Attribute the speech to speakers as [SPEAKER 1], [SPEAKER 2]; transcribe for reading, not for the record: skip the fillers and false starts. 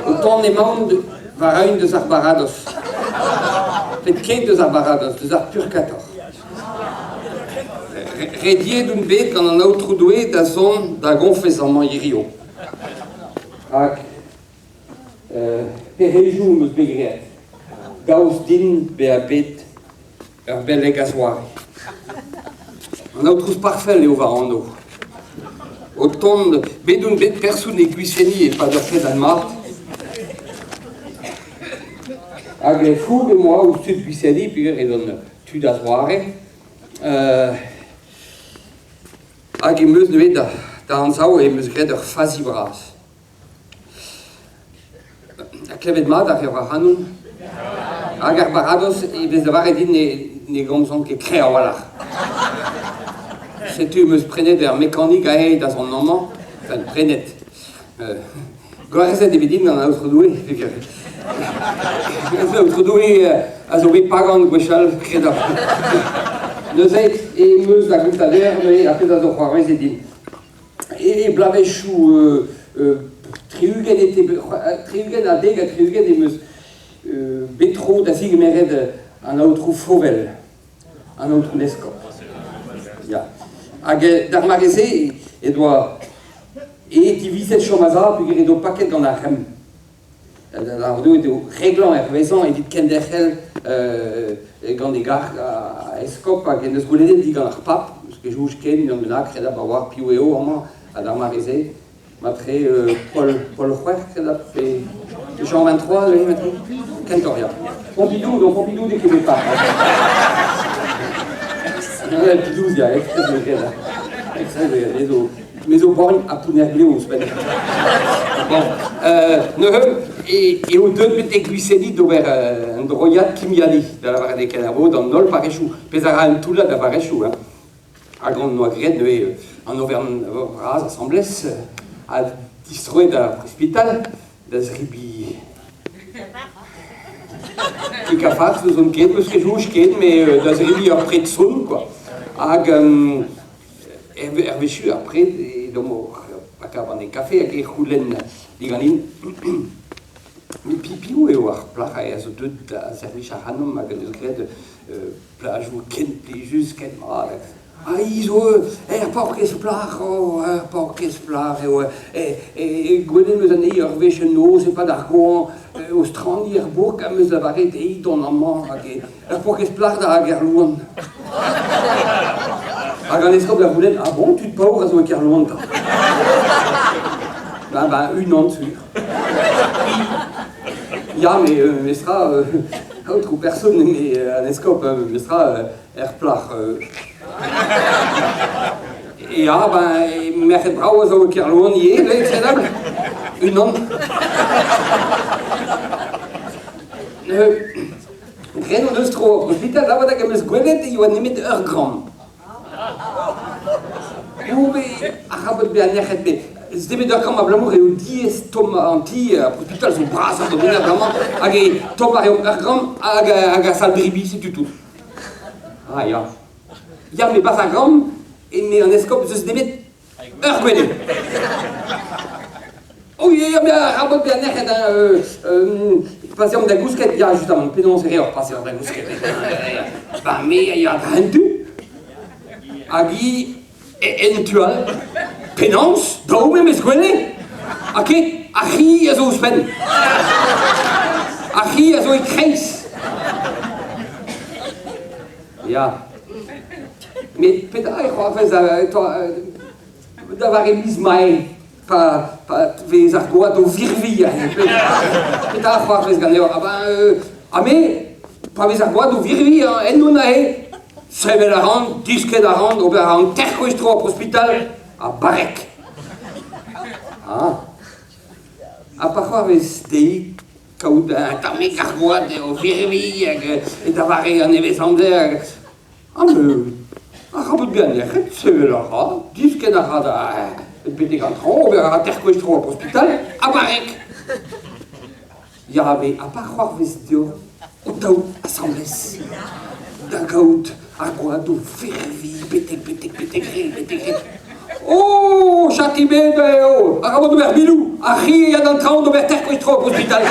[SPEAKER 1] O tont emaon war-eeun deus ar baradoz. Met ket deus ar baradoz, deus ar purkator. Rediet on bet gant an Aotrou Doue da zont da goñfez amañ hiziv. Rak pec'hedoù am eus bet graet, daoust din bezañ bet ur beleg a-zoare. An Aotrou Sparfell eo va anv. O tont, bet on bet person e Gwiseni e-pad ur pennad mat. Hag foug em boa ouzh tud Gwiseni peogwir edon tud a-zoare. Hag em eus neuze da anzav em eus graet ur fazi bras. Ha klevet mat a reoc'h ac'hanon. Hag ar baradoz e vez lavaret din ne gomzont ket kreñv a-walc'h. Setu em eus prenet ur mekanik aet da zont amañ, enfin prenet. Gwerzhet eo bet din gant an Aotrou Doue. An Aotrou Doue a zo bet pagan gwechall, kredabl. Neuze em eus da gontañ deoc'h neuze ar pezh a zo c'hoarvezet din. E bloavezhioù 60 ha 70 em eus bet tro da zegemeret an aotrou Fauvel, an aotrou eskob. Ya. Hag d'ar mare-se e doa e divizet chom a-sav peogwir edo paket gant ar remm. Da lavarout eo reglañ hervezañ evit kenderc'hel gant e garg a eskob hag en deus goulennet digant ar pab, eus ket soñj ken unan bennak kredabl a oar piv eo amañ ha d'ar mare-se matre Paul, Paul C'hwec'h kredabl pe Jean 23 neuze matre kentoc'h ya. Pompidou, donc Pompidou n'eo ket bet pab. Pompidou ya, exprès de graet, exprès de graet, zo Me zo borgn ha pounner-blev ouzhpenn. Bon, neuze eo deuet betek Gwiseni d'ober un droiad kimiadiñ, da lavaret eo kenavo d'an holl parrezioù, pezh a ra un toullad a barrezioù. Hein. Hag hon doa graet neuze an overn vras asambles, ha distroet d'ar presbital da zribi Kig ha farz n'ouzon ket, n'eus ket soñj ken, met da zribi ur pred sonn, quoi. Hag Er wechoù ar pred edomp oc'h pakañ banne kafe hag e c'houlenn diganin met piv eo ar plac'h a zo deuet da servij ac'hanomp hag en deus graet plajoù ken plijus, ken mat. Ha hi zo er paourkaezh plac'h, oh, er paourkaezh plac'h eo. E gwelet 'm eus anezhi ur wech en noz e-pad ar goañv o straniñ er bourk am eus lavaret dezhi dont amañ hag Ur paourkaezh plac'h da Gerlouan. Hag an eskob da c'houlenn, ah bon, tud paour a zo e Kerlouan 'ta? Ben, ben, unan sur. Ya, mais mestra, aotrou person, mais an eskob, mestra, er plac'h. Ya, ben, merc'hed brav a zo e Kerlouan ivez, excelabl. Unan. Graet hon eus tro ar ospital avat hag em eus gwelet e oa nemet ur gramm. Eo bet arabat bezañ nec'het bet. Nemet ur gramm abalamour eo diaes tommañ an ti, ar ospital zo brasoc'h da vont bremañ, hag e tommañ a reomp ur gramm hag hag ar sal-dribi, setu tout. Ah ya. Ya, met barzh ar gramm, eme an eskob, ez eus nemet Ur gwele. Oh ya, mais arabat bezañ nec'het, hein, pa'z eomp da gousket, ya, justement, penaos e reoc'h pa'z eoc'h da gousket? Ba me a ya da un tu. Hag hi en tu all. Penaos? Daou memes gwele? Ha ket, ar c'hi a zo ouzhpenn. Ar c'hi a zo e-kreiz. Ya. Met petra e c'hoarvez da vare miz Mae pa, pa vez ar gwad o virviñ aze? Petra a c'hoarvez ganeoc'h? Ah ben, ha me, pa vez ar gwad o virviñ ennon aze, sevel a ran, disket a ran, ober a ran terc'hwezh tro ar ospital ha barrek. Ah. Ha pa c'hoarvez dezhi kaout un tammig ar gwad o virviñ hag da vare an nevez-amzer hag Arabat bezañ nec'het, sevel a ra, diskenn a ra da betek an traoñ, ober a ra terc'hwezh tro ar ospital, ha barrek. Ya, met ha pa c'hoarvez deoc'h ho-taou asambles da gaout ar gwad o verviñ betek betek betek re betek re. Oh, chati-bet eo! Arabat ober biloù! Ar c'hi a ya d'an traoñ d'ober terkois tro ospital.